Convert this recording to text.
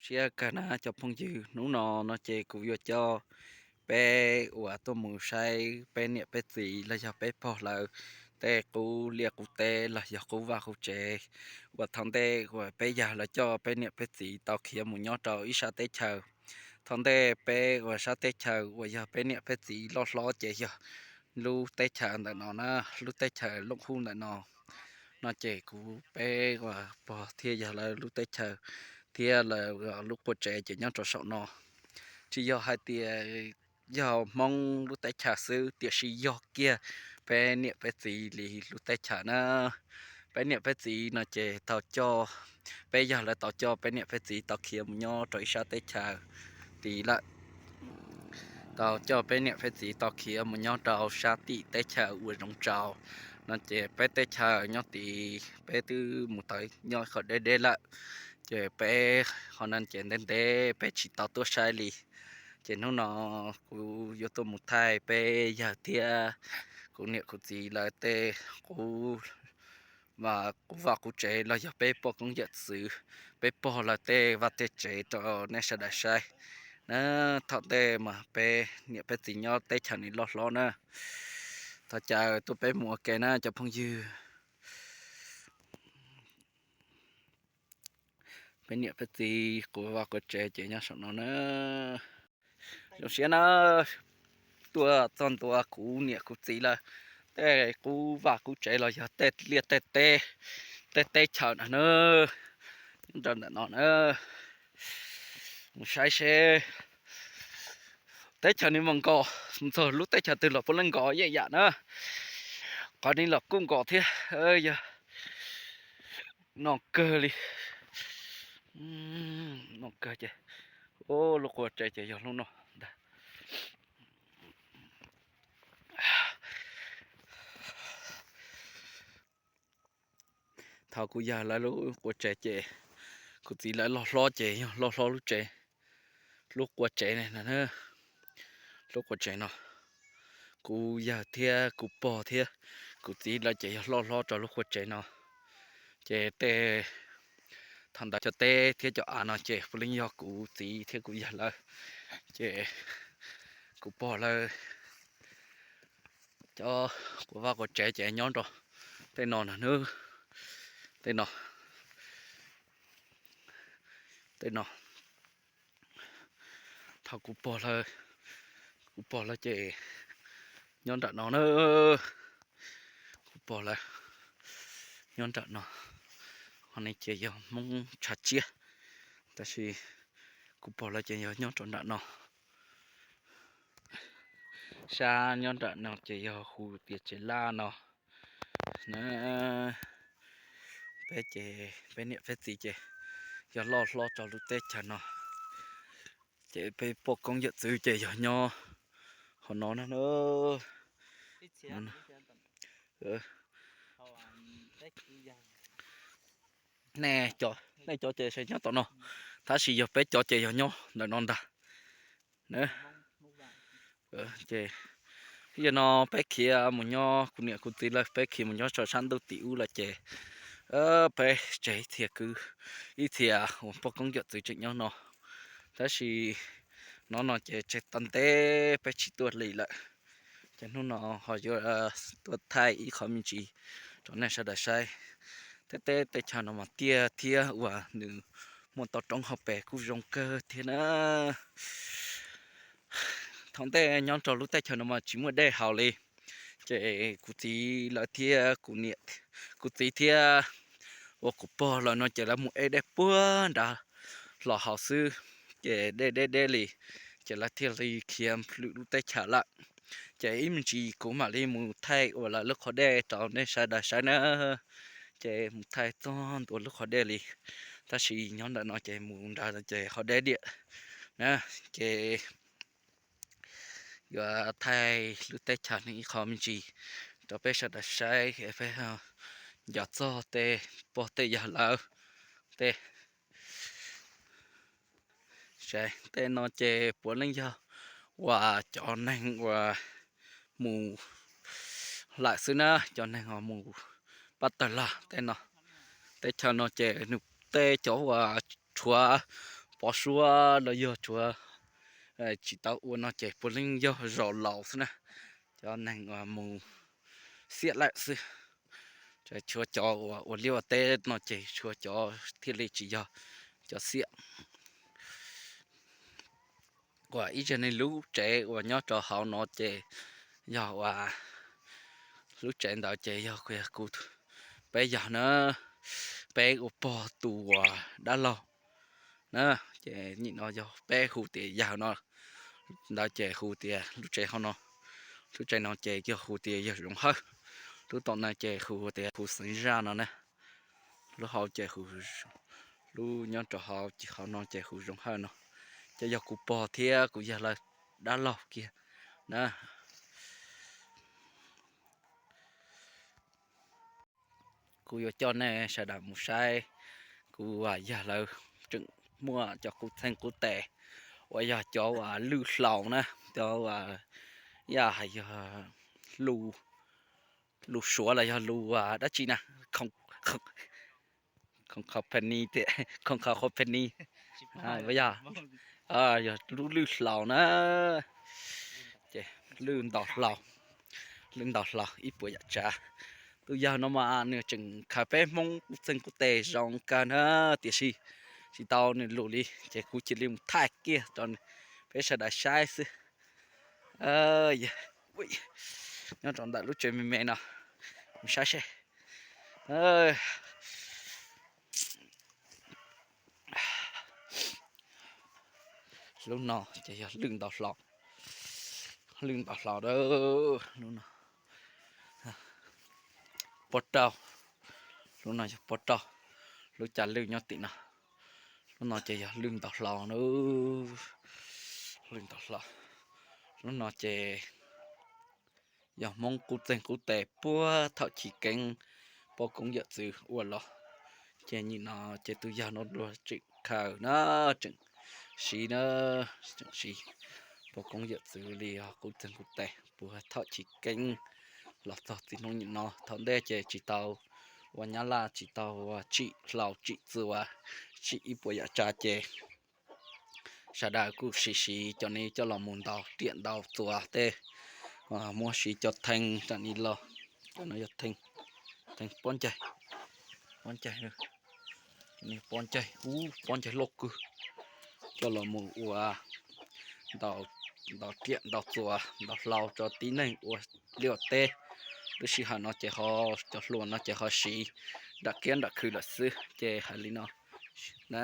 Siab kawg na cov phooj ywg, hnub no no ces kuv yuav coj peb uas tuaj mus saib peb niam peb txiv los yog peb pog lawv tej qub liaj qub teb los yog qub vaj qub tsev uas thaum ntej uas peb yawg lawv coj peb niam peb txiv tau khiav mus nyob rau ib sab teb chaws. Thaum ntej peb uas sab teb chaws uas yog peb niam peb txiv loj hlob ces yog lub teb chaws ntawm no na, lub teb chaws Looj Hub ntawm no. No ces kuv peb uas pog thiab yog lawv lub teb chaws thiab lawv lub qua tsev ces nyob rau saum no. Tsis yog hais tias yog Hmoob lub teb chaws xwb, tiam sis yog kiag peb niam peb txiv li lub teb chaws na. Peb niam peb txiv no ces tau coj, peb yawg lawv tau coj peb niam peb txiv tau khiav mus nyob rau ib sab teb chaws tid lawm. Tau coj peb niam peb txiv tau khiav mus nyob rau sab tim teb chaws uas zoov tsaus no ces peb teb chaws nyob tid peb twb mus tau nyob qhov deb deb lawm. Ces peb qhov no ces ntev ntev peb tsis tau tuaj saib li. Ces hnub no kuv yuav tuaj mus thaij peb yawg thiab kuv niam kuv txiv lawv tej qub mas qub vaj qub tsev los yog peb poj koob yawm txwv, peb pog lawv tej vaj tej tsev rau nej sawv daws saib na. Thaum ntej mas peb niam peb txiv nyob teb chaws no loj hlob na. Thov caw tuaj peb mus ua ke na cov phooj ywg. Peb niam peb txiv qub vaj qub tsev ces nyob saum no na. Zoo siab na, tuaj txog ntua kuv niam kuv txiv lawv tej qub vaj qub tsev los yog tej liaj tej teb, tej teb chaws no na, nyob rau ntawm no na. Mus saib seb teb chaws no mas nkos mus txog lub teb chaws twg los puav leej nkos yeej yam na. Qhov no los kuj nkos thiab, yog no kawg li, no kawg ces, lub qua tsev ces yog lub no ntag. Thaum kuv yawg lawv lub qua tsev ces kuv txiv lawv loj hlob ces yog loj hlob lub tsev, lub qua tsev no, lub qua tsev no. Kuv yawg thiab kuv pog thiab kuv txiv lawv ces yog loj hlob rau lub qua tsev no. Ces tej, thaum ntawd cov teb thiab cov av no ces puav leej yog kuv txiv thiab kuv yawg lawv. Ces kuv pog lawv cov qua vaj qua tsev ces nyob rau tej no na, tej no, tej no. Thaum kuv pog lawv, kuv pog lawv ces nyob nram no na, kuv pog lawv nyob nram no. Qhov no ces yog Hmoob Tshav Tsiab, tab sis kuv pog lawv ces yog nyob rau nram no. Sab nyob nram no ces yog hu tias tsev laj no na. Peb ces peb niam peb txiv ces yog loj hlob rau lub teb chaws no, ces peb poj koob yawm txwv ces yog nyob hauv no na. Nej cov, nej cov ces nyob tom no, tab sis yog peb cov ces yog nyob ntawm no ntag. Ces yog no peb khiav mus nyob, kuv niam kuv txiv lawv peb khiav mus nyob rau sab ntuj tim ub lawm ces peb tseg ib txhia kwv, ib txhia uas poj koob yawm txwv tseem nyob no, tab sis no no ces tseg tau ntev peb tsis tuaj li lawm. Ces hnub no ho yuav tuaj thaij ib qho me ntsis rau nej sawv daws saib. Tej teb tej chaw no mas tiaj thiab uas nws muaj toj roob hauv pes kuj zoo kawg thiab na. Thaum ntej nyob rau lub teb chaws no mas tsis muaj dej haus li, ces kuv txiv lawv thiab kuv niam, kuv txiv thiab uas kuv pog lawv no ces lawv mus ev dej puag nrad los haus xwb, ces dej deb deb li, ces lawv thiaj li khiav lwm lub teb chaws lawm. Ces ib me ntsis kuv mam li mus thaij uas lawv lub qhov dej rau nej sawv daws saib na. Ces mus thaij txog ntua lub qhov dej li, tab sis nyob ntawm no ces mus nrad ces qhov deb diam na. Ces yuav thaij lub teb chaws no ib qho me ntsis rau peb sawv daws saib, peb nco txog tej pog tej yawg lawv tej. Saib tej no ces puav leej yog uas cov neeg uas mus lawm xwb na, cov neeg uas mus pab tawg log tej no. Teb chaws no ces nws tej cov uas rhuav pov suab los yog tsuav tsis tau ua no ces puav leej yog zaus laus xwb na, cov neeg uas mus xiam lawm xwb. Tshuav cov uas ua liaj ua teb no ces tshuav cov thiaj li tsis yog cov xiam. Uas ib zaj neeg lub tsev uas nyob rau hauv no ces yog uas lub tsev ntawd ces yog kuv, peb yog na, peb ua pog tus uas dab laug na, ces nim no yog peb hu tias yawg no, ntawd ces hu tias lub tsev hauv no, lub tsev no ces yog hu tias yawg Zoov Hawj, lub tom no ces hu tias hu Xeev Zaj no na, lub hauv ces hu, lub nyob rau hauv, hauv no ces hu Zoov Hawj no, ces yog kuv pog thiab kuv yawg lawv dab laug kiag na. Kuv yuav coj nej sawv daws mus saib kuv yawg lawv tseem muaj cov qub txeeg qub tes uas yog cov uas lwj hlau na, cov uas yog hais yog lus Suav los yog lus dab tsi na, company, company, yog lub lwj hlau na, ces lwj ntaus hlau, lwj ntaus hlau ib puas yam tsav. Tus yawg no mas nws tseem khaws peb Hmoob qub txeeg qub tes zoo kawg na, tiam sis tsis tau nws lus li ces kuv cia li mus thaij kiag rau peb sawv daws saib xwb. Nyob rau ntawm lub tsev me me no, mus saib seb. Lub no ces yog lwj ntaus hlau, lwj ntaus hlau a, lub no pob rauj, lub no yog pob rauj, lub cav lwj nyob tim no, lub no ces yog lwj ntaus hlau na, lwj ntaus hlau, lub no ces yog Hmoob qub txeeg qub tes puag thaum chiv keeb pog koob yawm txwv ua los, ces nim no ces tus yawg no luag tseem khaws na, tseem siv na, tseem siv pog koob yawm txwv li qub txeeg qub tes puag thaum chiv keeb los txog txij hnub nim no. Thaum ntej ces tsis tau ua nyab laj, tsis tau ua tsim hlau tsim txuas, tsim ib puas yam tsav ces sawv daws kuj siv siv cov ni coj los mus ntaus riam ntaus txuas tej, muab siv cov thee tam ni los, cov no yog thee, thee pob ncaig, pob ncaig, pob ncaig, ub, pob ncaig loj kawg, coj los mus ua ntaus riam ntaus txuas ntaus hlau rau tib neeg ua liaj ua teb. Lub sij hawm no ces ho, cov hluas no ces ho siv nram kiab nram khw lawm xwb ces hais li no na.